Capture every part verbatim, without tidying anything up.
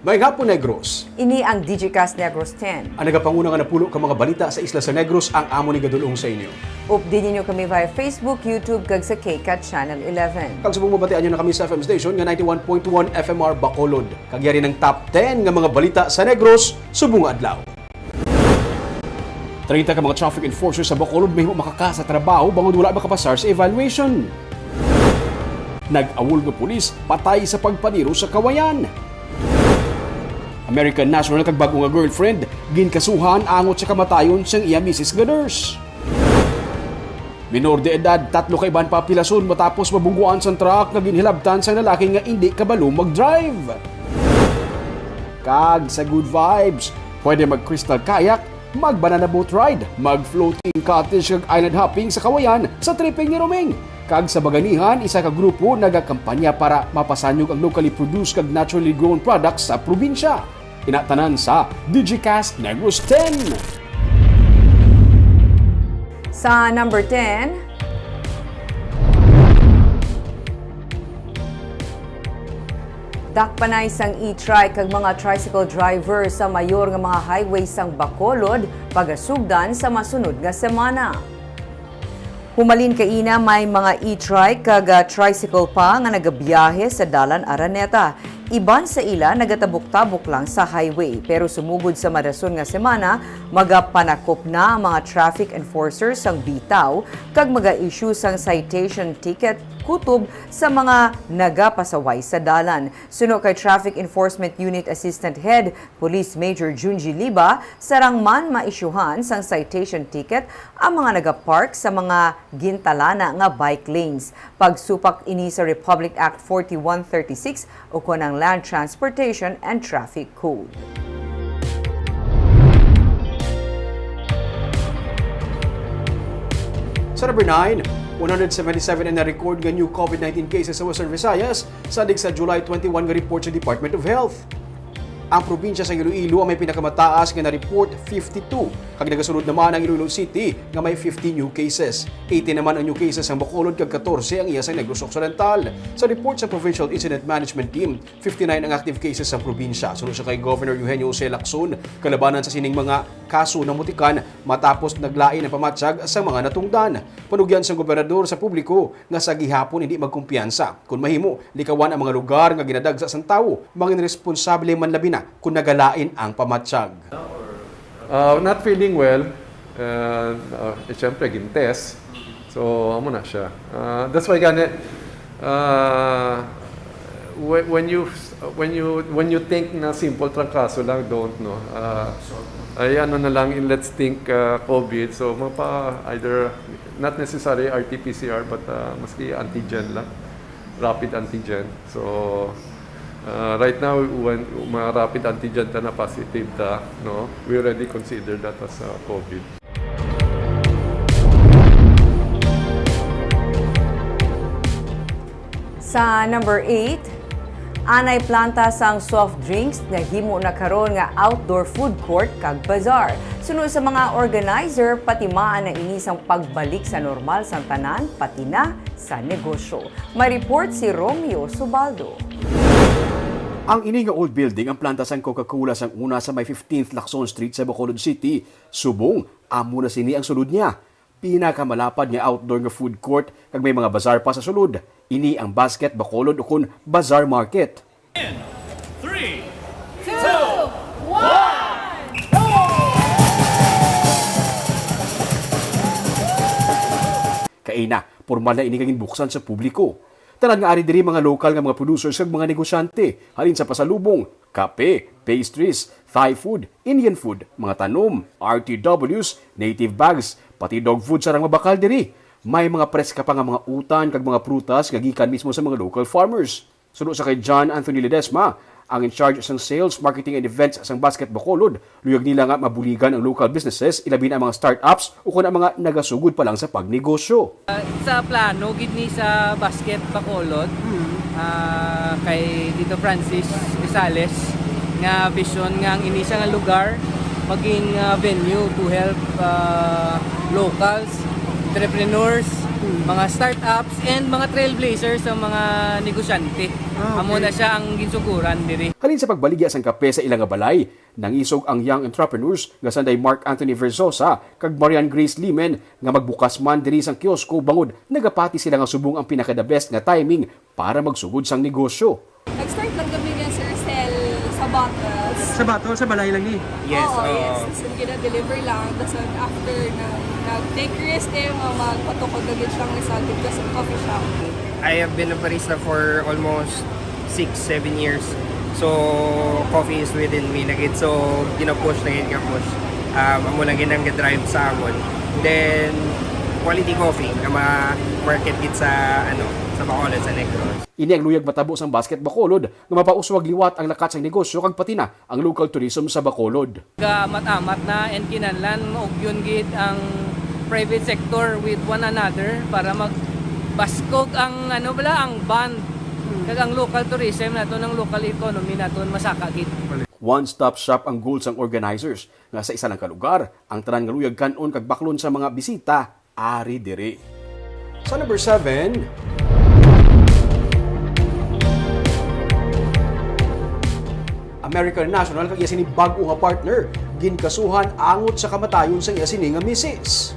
Maayong hapon, Negros. Ini ang Digicast Negros ten. Ang nagapanguna nga napulo ka mga balita sa isla sa Negros ang amo ni gadulong sa inyo. Updi ninyo kami via Facebook, YouTube, kag sa KCAT Channel eleven. Kag subong mabatian nyo na kami sa F M station nga ninety-one point one F M R Bacolod. Kag yari ng top ten nga mga balita sa Negros subong nga adlaw. Treinta ka mga traffic enforcers sa Bacolod mahimo makaka sa trabaho bangod wala makapasar sa evaluation. Nag-awol nga pulis patay sa pagpaniro sa kawayan. American national kag bag-o nga girlfriend ginkasuhan angot sa kamatayon sang iya misis nga nurse. Minor de edad, tatlo ka iban pa pilason matapos mabungguan sang truck nga ginhilabtan sang lalaki nga indi kabalo mag-drive. Kag sa good vibes, pwede mag-crystal kayak, mag-banana boat ride, mag-floating cottage kag island hopping sa Kawayan sa tripping ni Roming. Kag sa Baganihan, isa ka grupo nagakampanya para mapasanyog ang locally produced kag naturally grown products sa probinsya. Ina tanan sa Digicast Negros ten. Sa number ten, dakpanay sang e-trike kag mga tricycle driver sa mayor nga mga highway sang Bacolod pagasugdan sa masunod nga semana. Humalin kaina may mga e-trike kag, ah, tricycle pa nga nagabiyahe sa Dalan Araneta. Iban sa ila nagatabok-tabok lang sa highway, pero sumugod sa madason nga semana, magapanakop na ang mga traffic enforcers sang bitaw kag maga-issue sang citation ticket kutob sa mga nagapasaway sa dalan. Suno kay Traffic Enforcement Unit Assistant Head Police Major Junji Liba, sarang man maisyuhan sang citation ticket ang mga nagapark sa mga gintalana nga bike lanes. Pagsupak ini sa Republic Act forty-one thirty-six ukon ang Land Transportation and Traffic Code. Sa number nine, one hundred seventy-seven ang na-record nga new COVID nineteen cases sa Western Visayas, sandig sa July twenty-one nga report sa Department of Health. Ang probinsya sa Iloilo ang may pinakamataas nga na-report, fifty-two, kag nagasunod naman ang Iloilo City nga may fifty new cases. Eighty naman ang new cases sang Bacolod kag katorse ang iya sa Negros Occidental. Sa report sa Provincial Incident Management Team, fifty-nine ang active cases sa probinsya. Suno sa kay Governor Eugenio Jose Lacson, kalabanan sa sining mga kaso namutikan matapos naglain ang pamatyag sa mga natungdan. Panugyan sang gobernador sa publiko nga sa gihapon hindi magkumpiyansa. Kon mahimo, likawan ang mga lugar nga ginadagsa sang tawo. Mangin responsable man labi na kon nagalain ang pamatyag. Uh, not feeling well. Uh, uh, eh, siyempre, gin-test. So, amo na siya. Uh, that's why gani, uh, whe- when you when you when you think na simple trangkaso lang, don't, no. Uh, ay ano na lang in let's think uh, COVID. So mapa either not necessarily R T P C R but uh, maski antigen lang, rapid antigen. So uh, right now when mga rapid antigen ta na positive ta, no, we already consider that as uh, COVID. Sa number eight, anay planta sang soft drinks nahimo na karon nga outdoor food court kag bazaar. Suno sa mga organizer, patimaan na ini sang pagbalik sa normal sang tanan, pati na sa negosyo. May report si Romeo Subaldo. Ang ini nga old building ang planta sang Coca-Cola sang una sa may fifteenth Lacson Street sa Bacolod City. Subong, amo na sini ang sulod niya. Pinakamalapad nga outdoor nga food court kag may mga bazaar pa sa sulod. Ini ang Basket Bacolod ukon Bazaar Market. Three, two, one, go! Kaina, pormal na ini nga ginbuksan sa publiko. Tanan nga ari diri mga lokal nga mga producers kag mga negosyante, halin sa pasalubong, kape, pastries, Thai food, Indian food, mga tanom, R T Ws, native bags, pati dog food sa rang mabakal diri. May mga preska pa nga mga utan kag mga prutas nga gikan mismo sa mga local farmers. Suno sa kay John Anthony Ledesma, ang in charge sang sales, marketing and events sang Basket Bacolod, luyag nila nga mabuligan ang local businesses, ilabi na ang mga startups ukon ang mga nagasugod pa lang sa pagnegosyo. Sa plano gid ni sa Basket Bacolod, ah, kay Tito Francis Rosales nga vision nga ang ini siya nga lugar maging, ah, venue to help, ah, locals, entrepreneurs, mga startups, and mga trailblazers sa mga negosyante. Ah, okay. Amo na siya ang ginsuguran diri. Halin sa pagbaligya sang kape sa ila nga balay, nangisog ang young entrepreneurs nga sanday Mark Anthony Versosa kag Marian Grace Limen nga magbukas man diri sang kiosko bangod nagapati sila nga subong ang pinaka-the best nga timing para magsugod sang negosyo. Nag-start lang kami nga, sir, sell sa bottles. Sa bottle, sa balay lang ni? Yes, oo, oo. Yes. So, gina-deliver lang. Tapos, after na, nag-take risk, eh, nga magpatukod na gid siya nga sa gid sa coffee shop. I have been a barista for almost six, seven years. So, coffee is within me na gid. So, gina-push na gid nga push. Um, amo lang gid ang drive sa amon. Then, quality coffee nga ma-market gid sa, ano, sa Bacolod, sa Negros. Ini ang luyag matabo sang Basket Bacolod nga mapauswag liwat ang lakat sang negosyo kag pati na ang local tourism sa Bacolod. Kaamat-amat na and kinahanglan maugyon gid ang private sector with one another para magbaskog ang, ano bala, ang bond kag ang local tourism naton, ang local economy naton masaka gid. One-stop shop ang goal sang organizers nga sa isa lang ka lugar ang tanan nga luyag kan-on kag baklon sa mga bisita ari diri. Sa number seven, American national kag iya sini bag-o nga partner ginkasuhan angot sa kamatayon sang iya sini nga misis.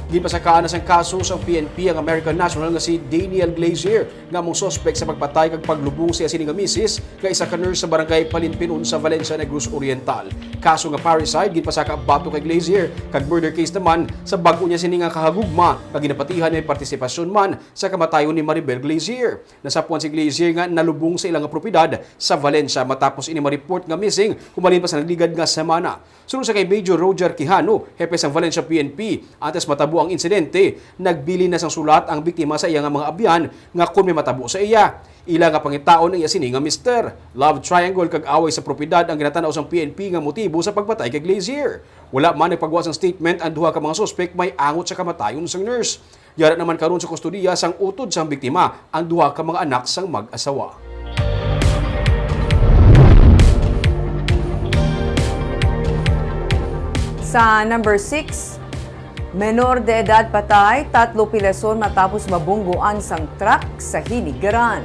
Ginpasakaan na sang kaso sang P N P ang American national nga si Daniel Glazier, nga amo ang suspek sa pagpatay kag paglubong sa iya sini nga misis nga isa ka nurse sa barangay Palinpinon sa Valencia, Negros Oriental. Kaso nga parricide ginpasaka batok kay Glazier, kag murder case naman sa bag-o niya sini nga kahagugma nga ginapatihan may partisipasyon man sa kamatayon ni Maribel Glazier. Nasapuan si Glazier nga nalubong sa ila nga propiedad sa Valencia matapos ini ma-report nga missing humalin pa sa nagligad nga semana. Suno sa kay Major Roger Quijano, hepe sang Valencia P N P, antes matabo ang insidente, nagbilin na sang sulat ang biktima sa iya nga mga abyan nga kon may matabo sa iya. Ila nga pangitaon ang iya sini nga mister. Love triangle kag away sa propiedad ang ginatan-aw sang P N P nga motibo sa pagpatay kay Glazier. Wala man nagpagwa sang statement ang duha ka mga suspek may angot sa kamatayon sang nurse. Yara naman karon sa kustodiya sang utod sang biktima ang duha ka mga anak sang mag-asawa. Sa number six, menor de edad patay, tatlo pilason matapos mabunggoan sang truck sa Hinigaran.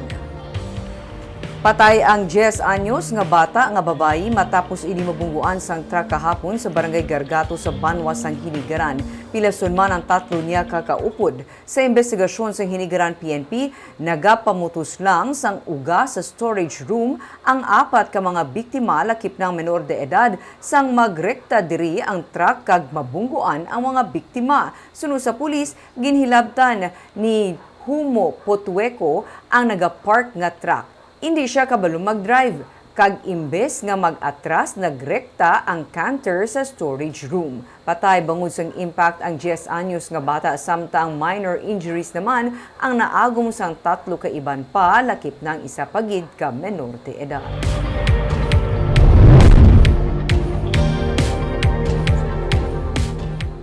Patay ang diyes anyos nga bata nga babayi matapos ini mabunggoan sang truck kahapon sa Barangay Gargato sa Banwa sang Hinigaran. Pilason man ang tatlo niya ka kaupod. Sa imbestigasyon sang Hinigaran P N P, nagapamutos lang sang uga sa storage room ang apat ka mga biktima, lakip na ang menor de edad, sang magrekta diri ang truck kag mabunggoan ang mga biktima. Suno sa pulis, ginhilabtan ni Humo Potueco ang nagapark nga truck. Indi sia kabalo mag-drive, kag imbes nga mag-atras, nagrekta ang canter sa storage room. Patay bangod sang impact ang diyes anyos nga bata, samtang minor injuries naman ang naagom sang tatlo ka iban pa, lakip na ang isa pa gid ka menor de edad.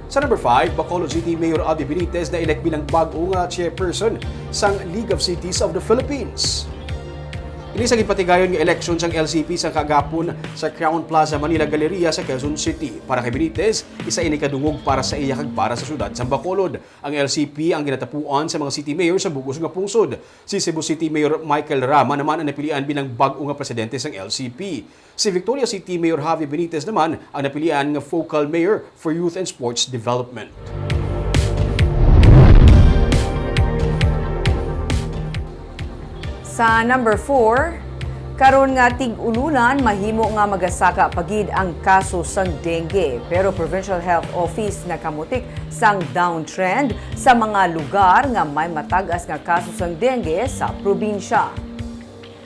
Sa number five, Bacolod City Mayor Avi Benitez na-elect bilang bag-o nga chairperson sang League of Cities of the Philippines. Ini sa ginpatigayon nga eleksyon sang L C P sang kagapon sa Crowne Plaza, Manila Galleria sa Quezon City. Para kay Benitez, isa ini ka dungog para sa iya kag para sa syudad sang Bacolod. Ang L C P ang ginatapuan sa mga city mayor sa bug-os nga pungsod. Si Cebu City Mayor Michael Rama naman ang napilian bilang bag-o nga presidente sang L C P. Si Victoria City Mayor Javi Benitez naman ang napilian nga focal mayor for youth and sports development. Sa number four, karon nga tig-ululan, mahimo nga magasaka pa gid ang kaso sang dengue. Pero Provincial Health Office nakamutik sang downtrend sa mga lugar nga may matag-as nga kaso sang dengue sa probinsya.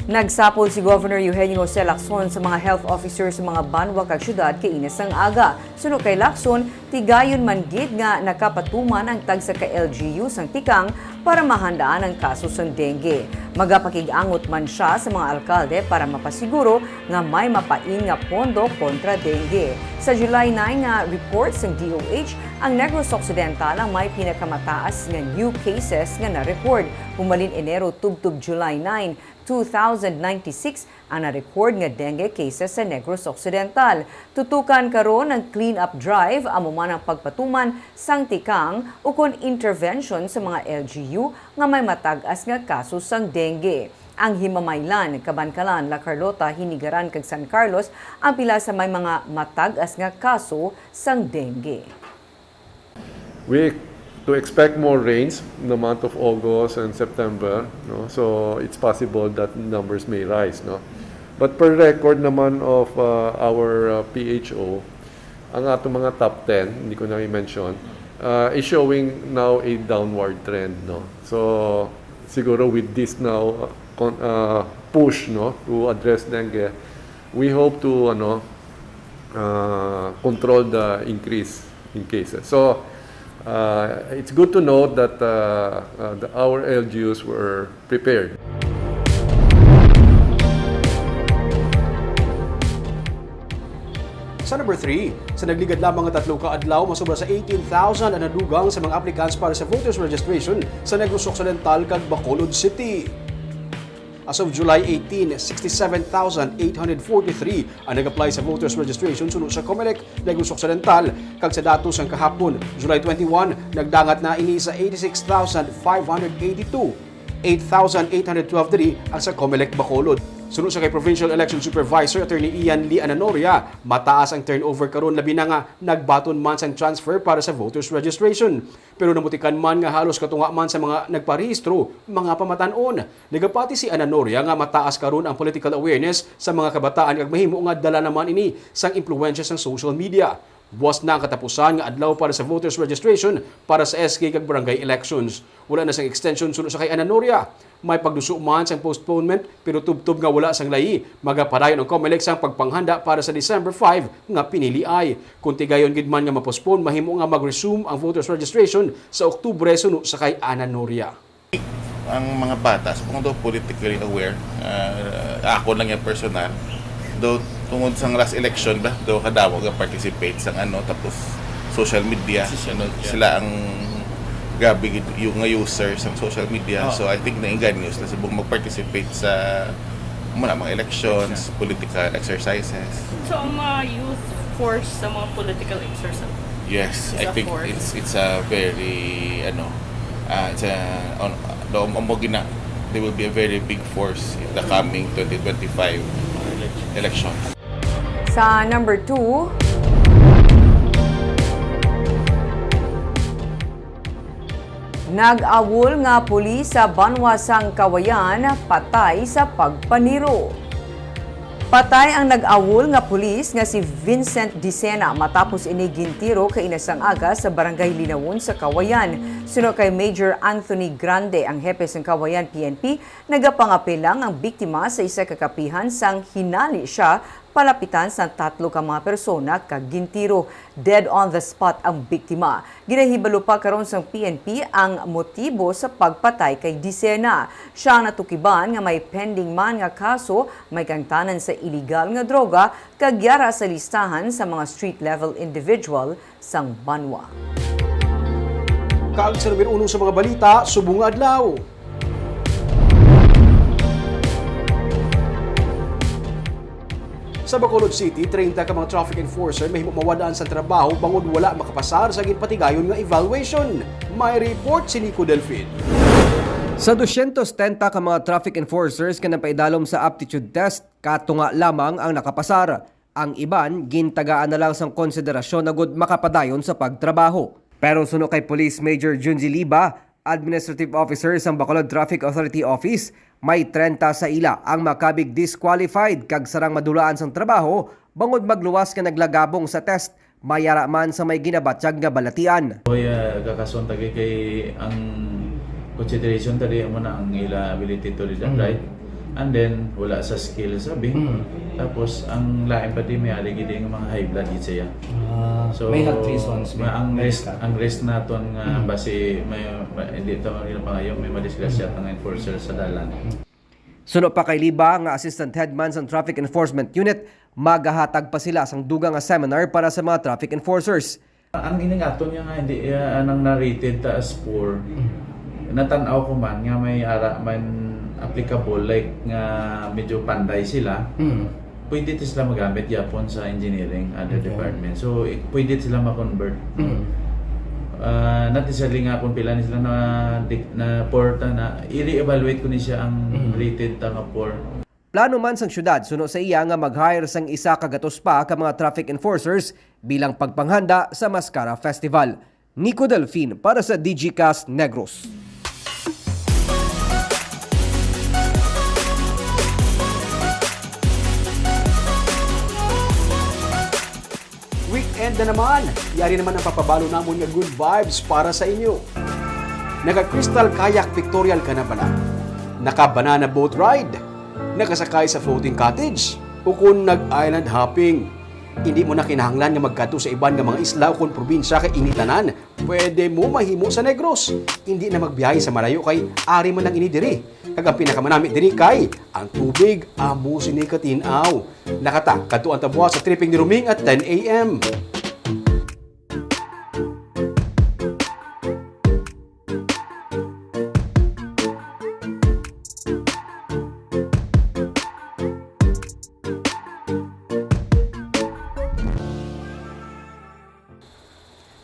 Nagsapol si Governor Eugenio Jose Lacson sa mga health officer sa mga banwa kag syudad kaina sang aga. Suno kay Lacson, tigayon man gid nga nakapatuman ang tagsa ka L G U sang tikang para mahandaan ang kaso sang dengue. Magapakig-angot man sia sa mga alkalde para mapasiguro nga may mapain nga pondo kontra dengue. Sa July nine nga report sang D O H, ang Negros Occidental ang may pinakamataas nga new cases nga na-record. Humalin Enero tubtob July nine, two thousand ninety-six, Ang na-record nga dengue cases sa Negros Occidental. Tutukan karon ang clean-up drive, amo man ang pagpatuman sang tikang ukon intervention sa mga L G U nga may matag-as nga kaso sang dengue. Ang Himamaylan, Kabankalan, La Carlota, Hinigaran, kag San Carlos ang pila sa may mga matag-as nga kaso sang dengue. We to expect more rains in the month of August and September, no? So it's possible that numbers may rise, no? But per record naman of uh, our uh, P H O, ang atong mga top ten, hindi ko na i-mention, uh, is showing now a downward trend, no? So siguro with this now uh, con- uh, push, no, to address dengue, we hope to ano uh, control the increase in cases. So uh, it's good to note that uh, uh, the, our L G Us were prepared. Sa number three, sa nagligad lamang nga tatlo ka adlaw, masobra sa eighteen thousand ang nadugang sa mga applicants para sa voters registration sa Negros Occidental kag Bacolod City. As of July eighteen, sixty-seven thousand eight hundred forty-three ang nag-apply sa voters registration suno sa Comelec Negros Occidental, kag sa datos sang kahapon, July twenty-one, nagdangat na ini sa eighty-six thousand five hundred eighty-two. Eight thousand eight hundred twelve diri ang sa Comelec Bacolod. Suno sa kay Provincial Election Supervisor Attorney Ian Lee Ananoria, mataas ang turnover karon, labi na nga nagbaton man sang transfer para sa voters registration. Pero namutikan man nga halos katunga man sa mga nagparehistro, mga pamatan-on. Nagapati si Ananoria nga mataas karon ang political awareness sa mga kabataan kag mahimo nga dala naman ini sang impluwensya sang social media. Buwas na ang katapusan nga adlaw para sa voters registration para sa S K kag barangay elections. Wala na sang extension suno sa kay Ananoria. May pagduso man sang postponement, pero tubtob nga wala sang layi, magapadayon ang Comelec sang pagpanghanda para sa December five nga piniliay. Kung tigayon gid man nga ma-postpone, mahimo nga mag-resume ang voters registration sa Oktubre suno sa kay Ananoria. Ang mga bata, sa kung daw politically aware, ah, ako lang yung personal, daw tungod sa last election ba, daw kadamo ga participate sang ano, tapos social media, Social ano, media. Sila ang grabe gid yung nga user sang social media. Oo. So I think nainganyo sila subong mag-participate sa muna mga elections, political exercises. So, ang mga youth force sa mga political exercise? Yes, It's I a think force. it's it's a very ano, uh, it's a on, do mo gina, they will be a very big force in the coming twenty twenty-five election. Sa number two, nag-awol nga pulis sa banwa sang Kawayan patay sa pagpaniro. Patay ang nag-awol nga pulis nga si Vincent Dicena matapos ini gintiro kaina sang aga sa barangay Linawon sa Kawayan. Suno kay Major Anthony Grande, ang hepe sang Kawayan P N P, nagapangapil lang ang biktima sa isa ka kapihan sang hinali siya palapitan sang tatlo ka mga persona kag gintiro. Dead on the spot ang biktima. Ginahibalo pa karon sang P N P ang motibo sa pagpatay kay Dicena. Siya ang natukiban nga may pending man nga kaso, may kaangtanan sa iligal nga droga, kag yara sa listahan sa mga street-level individual sang banwa. Kag sa numero uno sa mga balita, subong nga adlaw. Sa Bacolod City, treinta ka mga traffic enforcer mahimo mawad-an sa trabaho bangod wala makapasar sa ginpatigayon nga evaluation. May report si Nico Delfin. Sa dosyentos setenta ka mga traffic enforcers nga napaidalom sa aptitude test, katunga lamang ang nakapasar. Ang iban, gintagaan na lang sang konsiderasyon agud makapadayon sa pagtrabaho. Pero suno kay Police Major Junzi Liba, Administrative Officer sang Bacolod Traffic Authority Office, may treinta sa ila ang makabig disqualified kag sarang madulaan sang trabaho bangod magluwas nga naglagabong sa test, may ara man sa may ginabatyag nga balatian. Oy, uh, kakason ta kay, kay ang consideration ta di mo na ang ila ability to read and Mm. write. And then, wala sa skill, sabi. Mm. Tapos, ang lain pa di may ari gid nga mga high blood gid siya. Ah, So, may health reasons, may ma- ang risk, medical. Ang risk naton nga Mm. basi may, may hindi ta nila pangayo, may madisgrasya Mm. ang enforcer sa dalan. Suno pa kay Liba nga assistant headman sang traffic enforcement unit, magahatag pa sila sang dugang nga seminar para sa mga traffic enforcers. Ang ining aton nga nga hindi, ah, nang narrated ta as poor, natan-aw ko man nga may ara man applicable, like, nga medyo panday sila, Mm. pwede to sila magamit gyapon sa engineering, other Okay. department. So, i-, pwede sila ma-convert. Mm. Ah, not necessarily nga kung pila ni sila na di-, na poor ta na, i-re-evaluate ko ni siya ang Mm. rated ta nga poor. Plano man sang syudad suno sa iya nga mag-hire sang isa ka gatos pa ka mga traffic enforcers bilang pagpanghanda sa Mascara Festival. Nico Delfin para sa Digicast Negros. Weekend na naman! Yari naman ang papabalo namon nga good vibes para sa inyo. Naka-crystal kayak pictorial ka na bala? Naka-banana boat ride? Nakasakay sa floating cottage? O kung nag-island hopping? Hindi mo na kinahanglan nga magkadto sa iban nga mga isla o kon probinsya kay ini tanan pwede mo mahimo sa Negros. Hindi na magbiyahe sa malayo kay ari man lang ini diri. Kag ang pinakamanami diri kay ang tubig amo sini katin-aw. Nakata, kadtuan ta buwas sa tripping ni Roming at ten a m.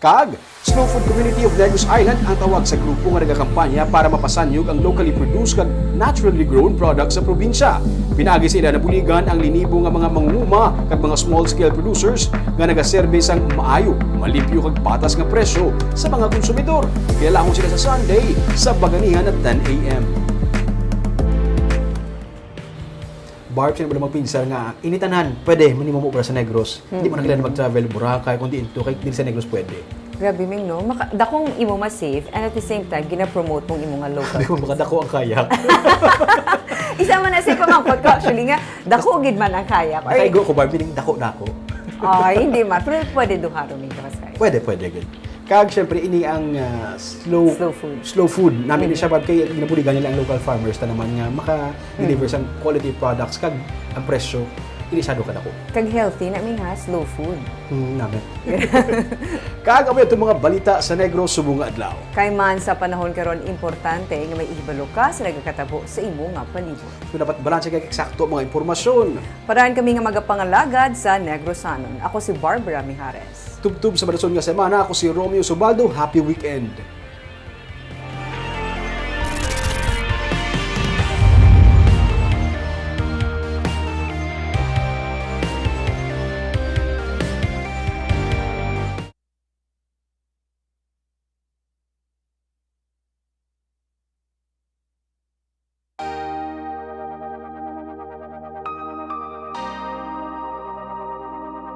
Kag Slow Food Community of Negros Island ang tawag sa grupo nga nagakampanya para mapasanyog ang locally produced kag naturally grown products sa probinsya. Pinaagi sa ila nabuligan ang linibo nga mga manguma kag mga small-scale producers nga nagaserbe sang maayo, malimpyo kag patas nga presyo sa mga konsumidor. Kilalahon sila sa Sunday sa Baganihan at ten a m. Barb, sino ba na magpinsar nga ini tanan pwede man imo maubra sa Negros? Hindi mo na kailangan Mm-mm. mag-travel Boracay, kundi into kay diri sa Negros pwede. Grabe, Ming, no? Maka-, dakong imo ma-save and at the same time, gina-promote mong imo nga local Di mo food. Makadako ang kayak. Isa man na sa pamangkot ko, actually, nga, dako gid man ang kayak. Or Nakaigo ko, Barb, meaning dako na ako. Ay, hindi man. Pero pwede duha, Roming, kapas kayo. Pwede, pwede, good. Kag, syempre, ini ang, ah, slow, Slow food. slow food. Nami ni Mm. siya, Barb, kay ginabuligan nila ang local farmers ta naman nga maka-deliver Mm. sang quality products kag ang presyo, ini siya do kadako. Kag healthy na, Ming, ha? Slow food. Mm, nami. Kag, amo itong mga balita sa Negros subong nga adlaw. Kay man sa panahon karon, importante nga may ihibalo ka sa nagakatabo sa imo nga palibot. Kung dapat balanse kag eksakto ang mga impormasyon. Parahan kami nga magapangalagad sa Negrosanon. Ako si Barbara Mijares. Tubtob sa madason nga semana, ako si Romeo Subaldo. Happy weekend!